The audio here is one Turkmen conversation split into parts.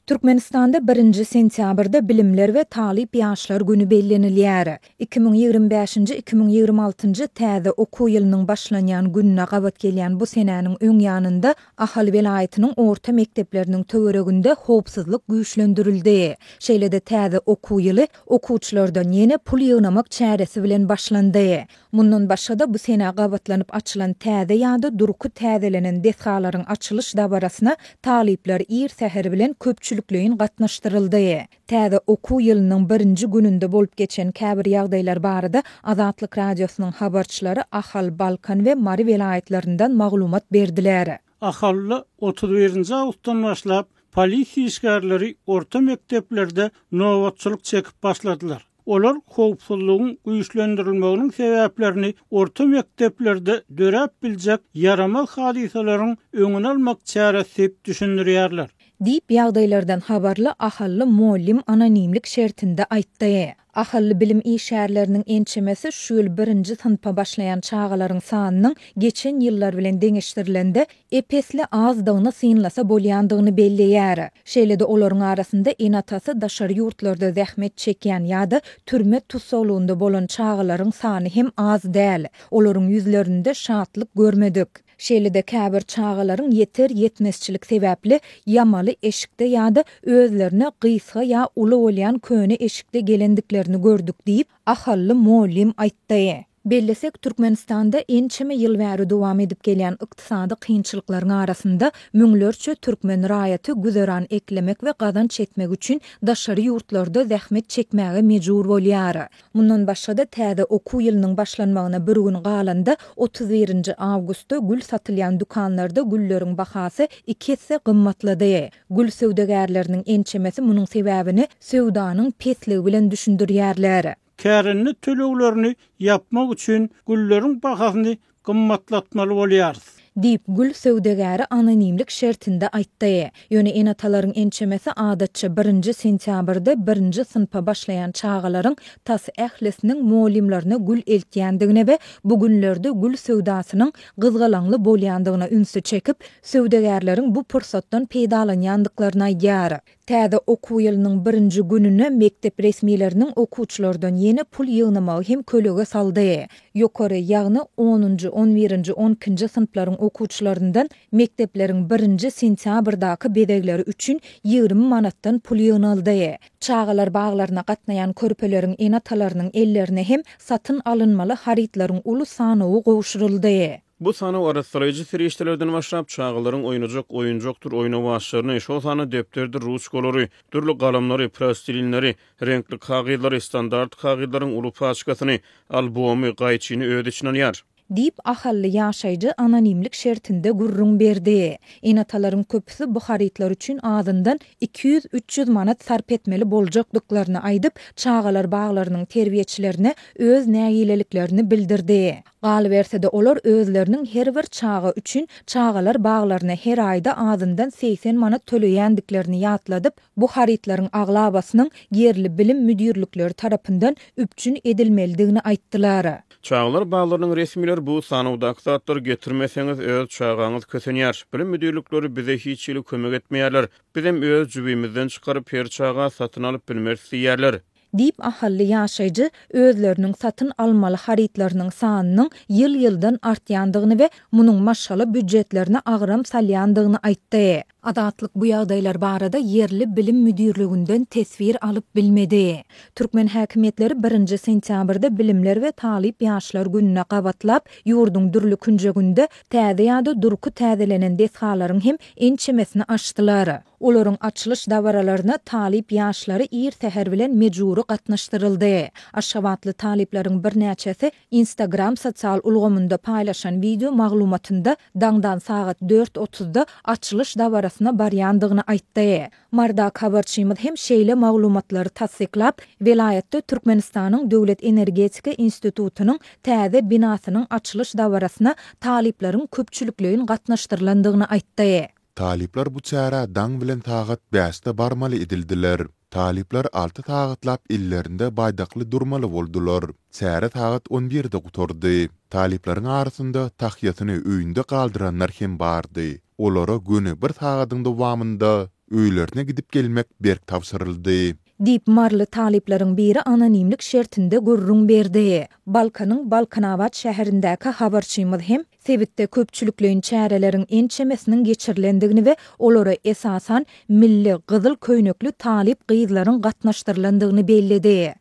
Türkmenistanda birinji sentýabrda Bilimler we talyp ýaşlar güni bellenilýär. 2025-nji, 2026-njy täze okuw ýylynyň başlanýan gününe gabat gelýän bu senäniň öň ýanynda Ahal welaýatynyň orta mekdepleriniň töwereginde howpsuzlyk güýçlendirildi. Şeýle-de täze okuw ýyly okuwçylardan ýene pul ýygnamak çäresi bilen başlandy. Mundan başga-da, bu senä gabatlanyp açylan täze ýa-da durky täzelenen desgalaryň açylyş dabarasyna talyplar ir säher bilen köpçülikleýin gatnaşdyryldy. Täze okuw ýylynyň birinji gününde bolup geçen käbir ýagdaýlar barada Azatlyk Radiosynyň habarçylary Ahal, Balkan we Mary welaýatlaryndan maglumat berdiler. Ahalda 31-nji awgustdan başlap, polisiýa işgärleri orta mekdeplerde nobatçylyk çekip başladylar. Olar howpsuzlygyň güýçlendirilmeginiň sebäplerini orta mekdeplerde döräp biljek ýaramaz hadysalaryň öňüni almak çäresi diýip düşündirýärler. Diýip, ýagdaýlardan habarly ahally mugallym anonimlik şertinde aýtdy. Ahally bilim işgärleriniň ençemesi şu ýyl birinji synpa başlaýan çagalaryň sanynyň geçen ýyllar bilen deňeşdirilende ep-esli azdygyny synlasa bolýandygyny belleýär. Şeýle-de olaryň arasynda ene-atasy daşary ýurtlarda zähmet çekýän ýa-da türme tussaglygynda bolan çagalaryň sany hem az däl. Olaryň ýüzlerinde şatlyk görmedik. Şeýle-de käbir çagalaryň ýeter-ýetmezçilik sebäpli ýamaly eşikde ýa-da özlerine gysga ýa uly bolýan köne eşikde gelendiklerini gördük diýip, ahally mugallym aýtdy. Bellesek, Türkmenistanda ençeme ýyl bäri dowam edip gelýän ykdysady kynçylyklaryň arasynda müňlerçe türkmen raýaty güzeran eklemek we gazanç etmek üçin daşary ýurtlarda zähmet çekmäge mejbur bolýar. Mundan başga-da, täze okuw ýylynyň başlanmagyna bir gün galanda, 31-nji awgustda gül satylýan dükanlarda gülleriň bahasy iki esse gymmatlady. Gül söwdagärleriniň ençemesi munuň sebäbini söwdanyň pesligi bilen düşündirýärler. Kärende töleglerini ýapmak üçin gülleriň bahasyny gymmatlatmaly bolýarys. Diýip, gül söwdagäri anonimlik şertinde aýtdy. Ýöne ene-atalaryň ençemesi adatça birinji sentýabrda birinji synpa başlaýan çagalaryň tas ählisiniň mugallymlaryna gül eltýändigine we bu günlerde gül söwdasynyň gyzgalaňly bolýandygyna ünsi çekip, söwdagärleriň bu pursatdan peýdalanýandyklaryny aýdýar. Täze okuw ýylynyň birinji gününe mekdep resmileriniň okuwçylardan ýene pul ýygnamagy hem kölege saldy. Ýokary, ýagny onunjy, on birinji, on ikinji synplaryň okuwçylaryndan mekdepleriň birinji sentýabrdaky bezegleri üçin 20 manatdan pul ýygnaldy. Çagalar baglaryna gatnaýan körpeleriň ene-atalarynyň ellerine hem satyn alynmaly harytlaryň uly sanawy gowşuryldy. Bu sanaw arassalaýjy serişdelerden başlap, çagalaryň oýnajak oýunjakdyr oýnawaçlaryny, şol sanda depderdir ruçkalary, dürli galamlary, plastilinleri, reňkli kagyzlary, standart kagyzlaryň uly paçkasyny, albomy, gaýçyny öz içine alýar. Diýip, ahally ýaşaýjy anonimlik şertinde gürrüň berdi. Ene-atalaryň köpüsi bu harytlar üçin azyndan 200-300 manat sarp etmeli boljakdyklaryny aýdyp, çagalar baglarynyň terbiýeçilerine öz nägileliklerini bildirdi. Galyberse-de, olar özleriniň her bir çaga üçin çagalar baglaryna her aýda azyndan 80 manat töleýändiklerini ýatladyp, bu harytlaryň aglabasynyň ýerli bilim müdirlikleri tarapyndan üpjün edilmelidigini aýtdylar. Çagalar baglarynyň resmileri bu sanawdaky zatlary getirmeseňiz, öz çagaňyz kösenýär. Bilim müdirlikleri bize hiç hili kömek etmeýärler. Bizem öz jübimizden çykaryp her çaga satyn alyp bilmeris diýýärler. Diýip, ahally ýaşaýjy özleriniň satyn almaly harytlarynyň sanynyň ýyl-ýyldan artýandygyny we munuň maşgala býujetlerine agram salýandygyny aýtdy. Azatlyk bu ýagdaýlar barada ýerli bilim müdirliginden teswir alyp bilmedi. Türkmen häkimiýetleri birinji sentýabrda Bilimler we talyp ýaşlar gününe gabatlap, ýurduň dürli künjeginde täze ýa-da durky täzelenen desgalaryň hem ençemesini açdylar. Olaryň açylyş dabaralaryna talyp ýaşlary ir säher bilen mejbury gatnaşdyryldy. Aşgabatly talyplaryň birnäçesi Instagram sosial ulgamynda paýlaşan wideo maglumatynda daňdan sagat dört otuzda açylyş dabarasyna barýandygyny aýtdy. Marydaky habarçymyz hem şeýle maglumatlary tassyklap, welaýatda Türkmenistanyň Döwlet energetika institutynyň täze binasynyň açylyş dabarasyna talyplaryň köpçülikleýin gatnaşdyrylandygyny aýtdy. Talyplar bu çärä daň bilen sagat bäşde barmaly edildiler. Talyplar alty sagatlap ellerinde baýdakly durmaly boldular. Çäre sagat on birde gutardy. Talyplaryň arasynda tahýasyny öýünde galdyranlar hem bardy. Olara göni bir sagadyň dowamynda. öýlerine gidip gelmek berk tabşyryldy. Diýip, maryly talyplaryň biri anonimlik şertinde gürrüň berdi. Balkanyň Balkanabat şäherindäki habarçymyz hem sebitde köpçülikleýin çäreleriň ençemesiniň geçirilendigini we olara esasan milli, gyzyl köýnekli talyp gyzlaryň gatnaşdyrylandygyny belledi.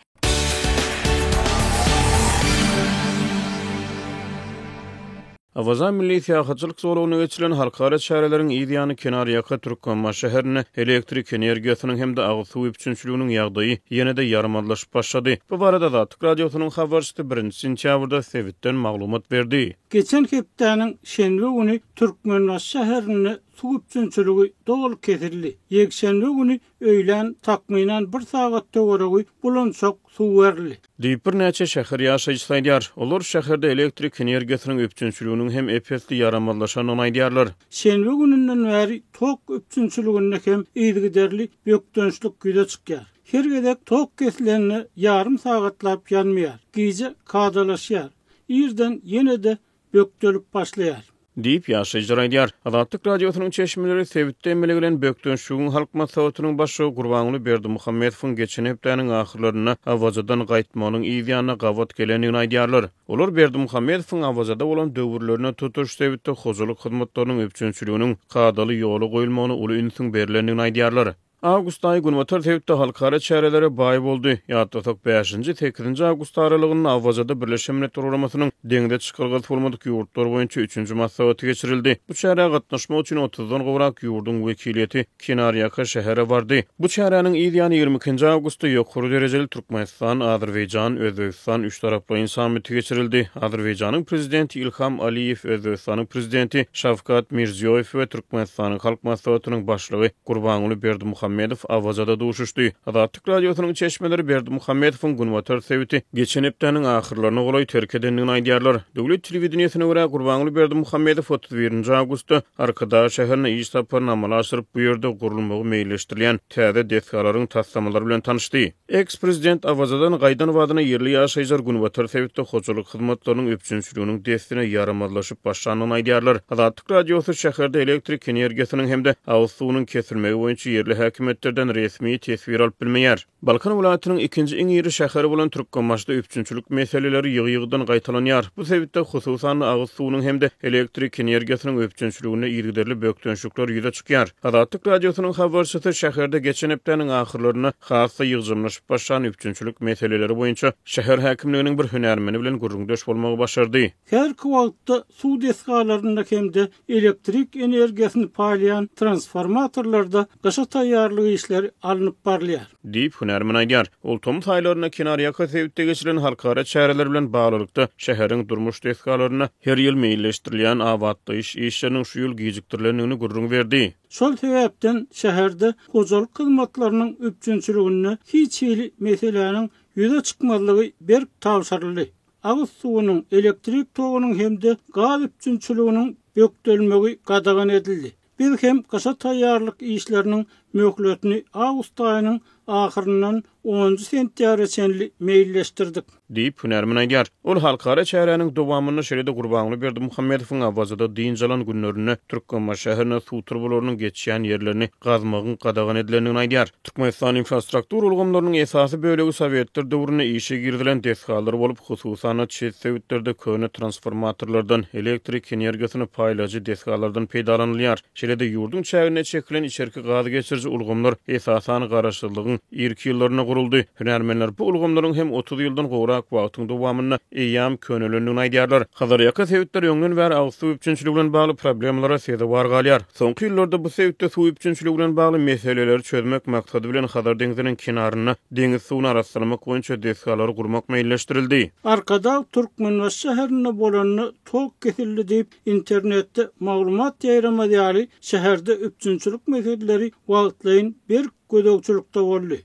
Awaza milli syýahatçylyk zolagynda geçirilen halkara çäreleriň yz ýany kenarýaka Türkmenbaşy şäherinde elektrik energiýasynyň hem-de agyz suw üpjünçiliginiň ýagdaýy ýene-de ýaramazlaşyp başlady. Bu barada Azatlyk Radiosynyň habarçysy birinji sentýabrda sebitden maglumat berdi. Geçen hepdäniň şenbe güni Türkmenbaşy şäherinde suw üpjünçiligi doly kesildi. Ýekşenbe güni öýlän takmynan bir sagat töweregi bulançak suw berildi. Diýip, birnäçe şäher ýaşaýjysy aýdýar. Olar şäherde elektrik energiýasynyň üpjünçiliginiň hem ep-esli ýaramazlaşandygyny aýdýarlar. Şenbe gününden bäri tok üpjünçiliginde hem yzygiderli bökdençlik ýüze çykýar. Her gezek tok kesilende ýarym sagatlap ýanmaýar. Gije kadalaşýar. Irden ýene-de bökdelip başlaýar. Diýip, ýaşaýjylar aýdýar. Azatlyk Radiosynyň çeşmeleri sebitde emele gelen bökdençligiň Halk Maslahatynyň başlygy Gurbanguly Berdimuhamedowyň geçen hepdäniň ahyrlarynda Awazadan gaýtmagynyň yz ýanyna gabat gelendigini aýdýarlar. Olar Berdimuhamedowyň Awazada bolan döwürlerinde tutuş sebitde hojalyk hyzmatlarynyň üpjünçiliginiň kadaly ýola goýulmagyna uly ünsüň berlendigini aýdýarlar. Awgust aýy günbatar sebitde halkara çärelere baý boldy. Ýatlasak, bäşinji, sekizinji awgust aralygynda Awazada Birleşen Milletler Guramasynyň deňze çykalgasy bolmadyk ýurtlar boýunça üçünji maslahaty geçirildi. Bu çärä gatnaşmak üçin otuzdan gowrak ýurduň wekiliýeti kenarýaka şähere bardy. Bu çäräniň yz ýany 22-nji awgustda ýokary derejeli Türkmenistan, Azerbaýjan, Özbegistan üçtaraplaýyn sammiti geçirildi. Azerbaýjanyň Prezidenti Ilham Aliýew, Özbegistanyň Prezidenti Şawkat Mirziýoýew we Türkmenistanyň Halk Maslahatynyň Başlygy Gurbanguly Berdimuhamedow Awazada duşuşdy. Azatlyk Radiosynyň çeşmeleri Berdimuhamedowyň günbatar sebiti geçen hepdäniň ahyrlaryna golaý terk edendigini aýdýarlar. Döwlet telewideniýesine görä, Gurbanguly Berdimuhamedow 31-nji awgustda Arkadag şäherine iş saparyny amala aşyryp, bu ýerde gurulmagy meýilleşdirilýän täze desgalaryň taslamalary bilen tanyşdy. Eks-prezident Awazadan gaýdan badyna ýerli ýaşaýjylar günbatar sebitde hojalyk hyzmatlarynyň üpjünçiliginiň dessine ýaramazlaşyp başlandygyny aýdýarlar. Azatlyk Radiosy şäherde elektrik energiýasynyň hem-de agyz suwunyň kesilmegi boýunça ýerli häkimiýetlerden resmi teswir alyp bilmeýär. Balkan welaýatynyň ikinji iň iri şäheri bolan Türkmenbaşyda üpjünçilik meseleleri ýygy-ýygydan gaýtalanýar. Bu sebitde, hususan-da, agyz suwunyň hem-de elektrik energiýasynyň üpjünçiliginde yzygiderli bökdençlikler ýüze çykýar. Azatlyk Radiosynyň habarçysy şäherde geçen hepdäniň ahyrlarynda has-da ýygjamlaşyp başlan üpjünçilik meseleleri boýunça şäher häkimliginiň bir hünärmeni bilen gürrüňdeş bolmagy başardy. Häzirki wagtda suw desgalarynda hem-de elektrik energiýasyny paýlaýan transformatorlarda gyşa taýýarlyk işleri alnyp barylýar. Diýip, hünärmen aýdýar. Ol tomus aýlarynda kenarýaka sebitde geçirilen halkara çäreler bilen baglylykda, şäheriň durmuş desgalarynda her ýyl meýilleşdirilýän abatlaýyş işleriniň şu ýyl gijikdirilendigini gürrüň berdi. Şol sebäpden şäherde hojalyk hyzmatlarynyň üpjünçiliginde hiç hili meseläniň ýüze çykmazlygy berk tabşyryldy. Agyz suwunyň, elektrik togunyň hem-de gaz üpjünçiliginiň bökdelmegi gadagan edildi. Biz hem gyşa taýýarlyk işleriniň möhletini awgust aýynyň ahyryndan onunjy sentýabra çenli meýilleşdirdik. Diýip, hünärmen aýdýar. Ol halkara çäräniň dowamynda, şeýle-de Gurbanguly Berdimuhamedowyň Awazada dynç alan günlerinde Türkmenbaşy şäherinde suw turbalarynyň geçýän ýerlerini gazmagyň gadagan edilendigini aýdýar. Türkmenistan infrastruktura ulgamlarynyň esasy bölegi sowetler döwründe işe girizilen desgalar bolup, hususan-da, çet sebitlerde köne transformatorlardan, elektrik energiýasyny paýlajy desgalardan peýdalanylýar. Şeýle-de, ýurduň çäginde çekilen içerki gaz geçiriji ulgamlar, esasan, garaşsyzlygyň irki ýyllarynda guruldy. Hünärmenler bu ulgamlaryň hem 30 ýyldan gowrak wagtyň dowamynda eýýäm könelendigini aýdýarlar. Hazarýaka sebitler öňden bäri agyz suw üpjünçiligi bilen bagly problemalara sezewar galýar. Soňky ýyllarda bu sebitde suw üpjünçiligi bilen bagly meseleleri çözmek maksady bilen Hazar deňziniň kenarynda deňiz suwuny arassalamak boýunça desgalary gurmak meýilleşdirildi. Arkadag Türkmenbaşy şäherinde bolanda tok kesildi diýip, internetde maglumat ýaýramaz ýaly şäherde üpjünçilik meseleleri wagtlaýyn berk gözegçilikde boldy.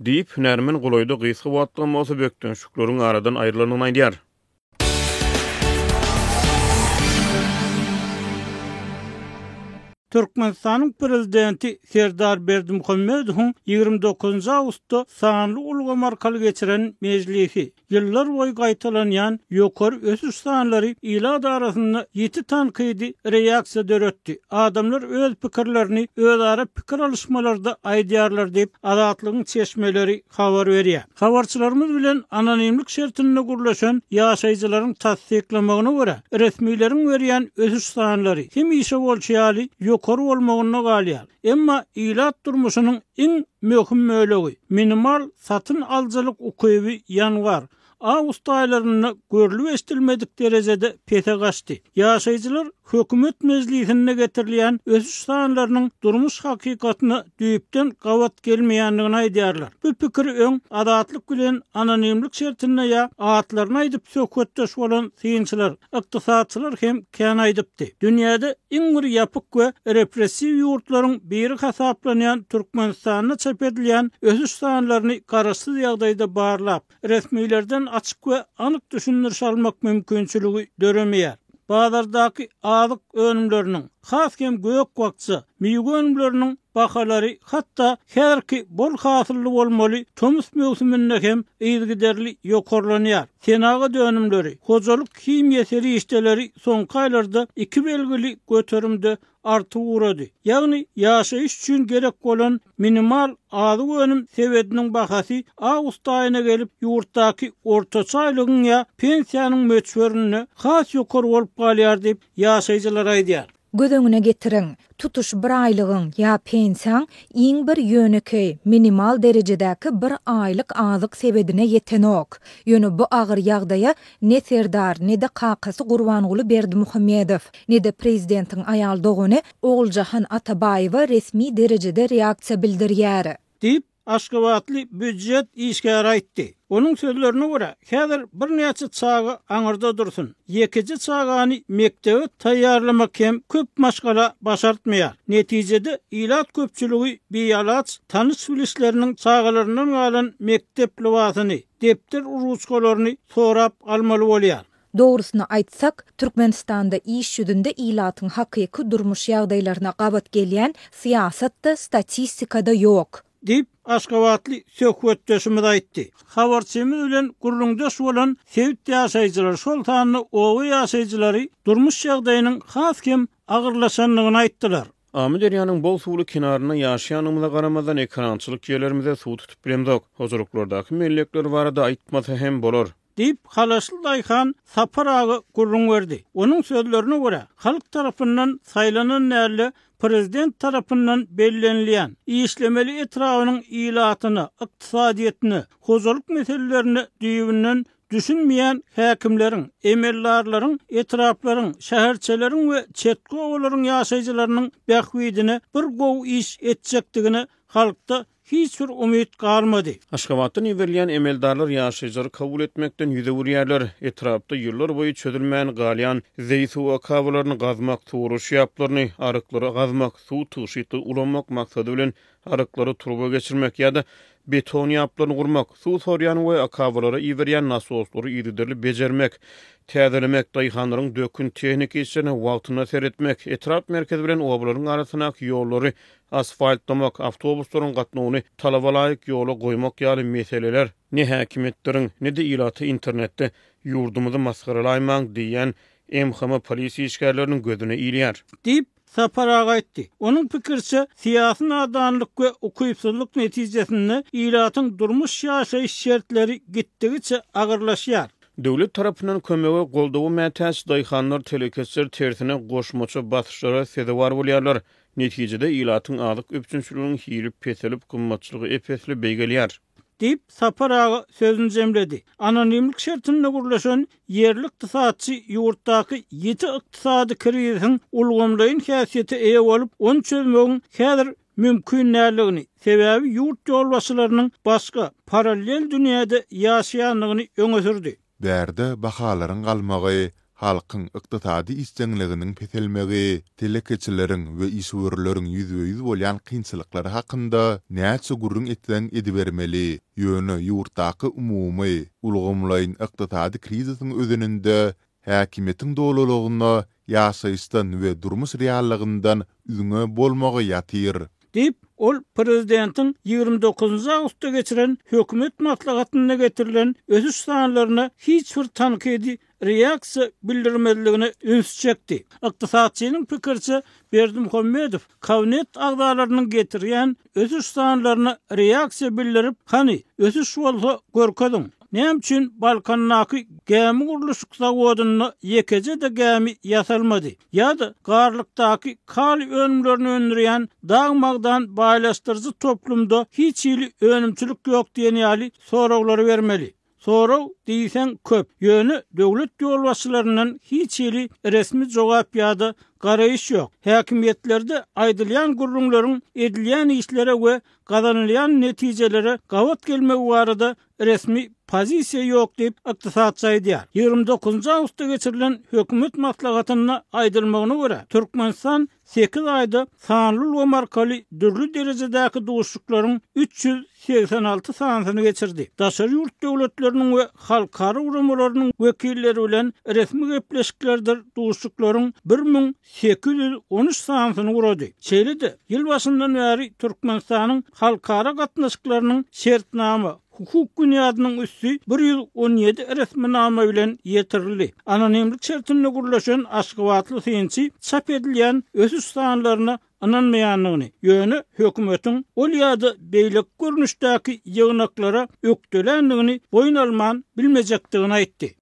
Diýip, hünärmen golaýda gysga wagtlygam bolsa bökdençlikleriň aradan aýrylandygyny aýdýar. Türkmenistanyň Prezidenti Serdar Berdimuhamedowyň 29 awgustda sanly ulgam arkaly geçiren mejlisi, ýyllar boýy gaýtalanýan ýokary ösüş sanlary ilat arasynda ýiti tankydy reaksiýa döretdi. Adamlar öz pikirlerini özara pikir alyşmalarda aýdýarlar diýip, Azatlygyň çeşmeleri habar berýär. Habarçylarymyz bilen anonimlik şertinde gürleşen ýaşaýjylaryň tassyklamagyna görä, resmileriň berýän ösüş sanlary, hemişe bolşy ýaly, ýokary bolmagynda galýar. Emma ilat durmuşynyň iň möhüm bölegi, minimal satyn alyjylyk ukyby ýanwar, awgust aýlarynda görlüp-eşidilmedik derejede pese gaçdy. Ýaşaýjylar hökümet mejlisinde getirilýän ösüş sanlarynyň durmuş hakykatyna düýpden gabat gelmeýändigini aýdýarlar. Bu pikiri öň Azatlyk bilen anonimlik şertinde ýa atlaryny aýdyp söhbetdeş bolan synçylar, ykdysatçylar hem kän aýdypdy. Dünýäde iň bir ýapyk we repressiw ýurtlaryň biri hasaplanýan Türkmenistanda çap edilýän ösüş sanlaryny garaşsyz ýagdaýda barlap, resmilerden açyk we anyk düşündiriş almak mümkinçiligi döremeýär. Bazardaky azyk önümleriniň, has hem gök-bakja, miwe önümleriniň bahalary hatda häzirki bol hasylly bolmaly tomus möwsüminde hem yzygiderli ýokarlanýar. Senagat önümleri, hojalyk himiýa serişdeleri soňky aýlarda iki belgili göterimde artyp ugrady. Ýagny ýaşaýyş üçin gerek bolan minimal azyk önüm sebediniň bahasy awgust aýyna gelip ýurtdaky ortaça aýlygyň ýa pensiýanyň möçberinde has ýokary bolup galýar diýip, ýaşaýjylar aýdýar. Göz öňüne getiriň, tutuş bir aýlygyň ýa pensiýaň iň bir ýönekeý, minimal derejedäki bir aýlyk azyk sebedine ýetenok. Ýöne bu agyr ýagdaýa ne Serdar, ne-de kakasy Gurbanguly Berdimuhamedow, ne-de prezidentiň aýal dogany Oguljahan Atabaýewa resmi derejede reaksiýa bildirýär. Diýip, Aşgabatly býujet işgäri aýtdy. Onuň sözlerine görä, häzir birnäçe çaga aňyrda dursun, ýekeje çagany mekdebe taýýarlamak hem köp maşgala başartmaýar. Netijede, ilat köpçüligi bialaç tanyş-bilişleriniň çagalaryndan galan mekdep lybasyny, depder-ruçkalaryny sorap almaly bolýar. Dogrusyny aýtsak, Türkmenistanda iş ýüzünde ilatyň hakyky durmuş ýagdaýlaryna gabat gelýän syýasat-da, statistika-da ýok. Diýip, aşgabatly söhbetdeşimiz aýtdy. Habarçymyz bilen gürrüňdeş bolan sebit ýaşaýjylary, şol sanda oba ýaşaýjylary durmuş ýagdaýynyň has hem agyrlaşandygyny aýtdylar. Amyderýanyň bol suwly kenarynda ýaşaýanymyza garamazdan, ekerançylyk ýerlerimize suw tutup bilemzok. Hojalyklardaky mellekler barada aýtmasa hem bolar. Diýip, halaşly daýhan Sapar aga gürrüň berdi. Onuň sözlerine görä, halk tarapyndan saýlanan däl-de, prezident tarapyndan bellenilýän, işlemeli etrabynyň ilatyna, ykdysadyýetine, hojalyk meselelerine düýbünden düşünmeýän häkimleriň, emeldarlaryň etraplaryň, şäherçeleriň we çetki obalaryň ýaşaýjylarynyň bähbidine bir gowy iş etjekdigine halkda Hiç bir umyt galmady. Aşgabatdan iberilýän emeldarlar ýaşaýjylary kabul etmekden ýüz öwürýärler. Etrapda ýyllar boýy çözülmän galýan zeý suw akabalaryny gazmak, suwaryş ýaplaryny, aryklary gazmak, suw tygşytly ulanmak maksady bilen aryklary turba geçirmek ýa-da beton ýaplaryny gurmak, suw sorýan we akabalara iberýän nasoslary yzygiderli bejermek, täzelemek, daýhanlaryň dökün tehniki işlerine wagtynda seretmek, etrap merkezi bilen obalaryň arasyndaky ýollary asfaltlamak, awtobuslaryň gatnawyny talaba laýyk ýola goýmak ýaly meseleler ne häkimiýetleriň, ne-de ilata internetde ýurdumyzy masgaralaýmaň diýýän MHM polisiýa işgärleriniň gözüne ilýär. Diýip, Sapar aga aýtdy. Onuň pikiriçe, syýasy nadanlyk we ukypsyzlyk netijesinde ilatyň durmuş-ýaşaýyş şertleri gitdigiçe agyrlaşýar. Döwlet tarapyndan kömege, goldawa mätäç daýhanlar, telekeçiler tersine goşmaça basyşlara sezewar bolýarlar. Netijede, ilatyň azyk üpjünçiliginiň hili peselip, gymmatçylygy ep-esli beýgelýär. Diýip, Sapar aga sözüni jemledi. Anonimlik şertinde gürleşen ýerli ykdysatçy ýurtdaky ýiti ykdysady krizisiň ulgamlaýyn häsiýete eýe bolup, ony çözmegiň häzir mümkin däldigini, sebäbi ýurt ýolbaşçylarynyň başga, parallel dünýäde ýaşaýandygyny öňe sürdi. Bärde bahalaryň galmagy, halkyň ykdysady işjeňliginiň peselmegi, telekeçileriň we işewürleriň ýüzbe-ýüz bolýan kynçylyklary hakynda näçe gürrüň etseň edibermeli, ýöne ýurtdaky umumy, ulgamlaýyn ykdysady krizisiň özeninde. Häkimiýetiň dolulygyna ýaşaýyşdan we durmuş reallygyndan üzňe bolmagy ýatyr. Diýip, ol prezidentiň 29 awgustda geçiren hökümet maslahatynda getirilen ösüş sanlaryna hiç bir tankydy reaksiýa bildirmezligine üns çekdi. Ykdysatçynyň pikiriçe, Berdimuhamedow kabinet agzalarynyň getirýän ösüş sanlaryna reaksiýa bildirip, hany, ösüş bolsa görkeziň, näme üçin Balkandaky gämi gurluşyk zawodynda ýekeje-de gämi ýasalmady ýa-da Garlykdaky kaliý önümlerini öndürýän dag-magdan baýlaşdyryjy toplumda hiç hili önümçilik ýok diýen ýaly soraglary bermeli. Sorag diýseň köp, ýöne döwlet ýolbaşçylaryndan hiç hili resmi jogap ýa-da garaýyş ýok. Häkimiýetlerde aýdylýan gürrüňleriň edilýän işlere we gazanylýan netijelere gabat gelmegi barada resmi pozisiýa ýok diýip, ykdysatçy aýdýar. 29 awgustda geçirilen hökümet maslahatynda aýdylmagyna görä, Türkmenistan Sekiz aýda sanly ulgam arkaly dürli derejedäki duşuşyklaryň 386 sanysyny geçirdi. Daşary ýurt döwletleriniň we halkara guramalarynyň wekilleri bilen resmi gepleşiklerdir duşuşyklaryň 1813 sanysyny gurady. Şeýle-de, ýyl başyndan bäri Türkmenistanyň halkara gatnaşyklarynyň şertnama, hukuk binýadynyň üsti 117 resminama bilen ýetirildi. Anonimlik şertinde gürleşen aşgabatly synçy çap edilýän ösüş sanlaryna ynanmaýandygyny, ýöne hökümetiň ol ýa-da beýleki görnüşdäki ýygnaklara ökdeländigini boýun alman bilmejekdigini aýtdy.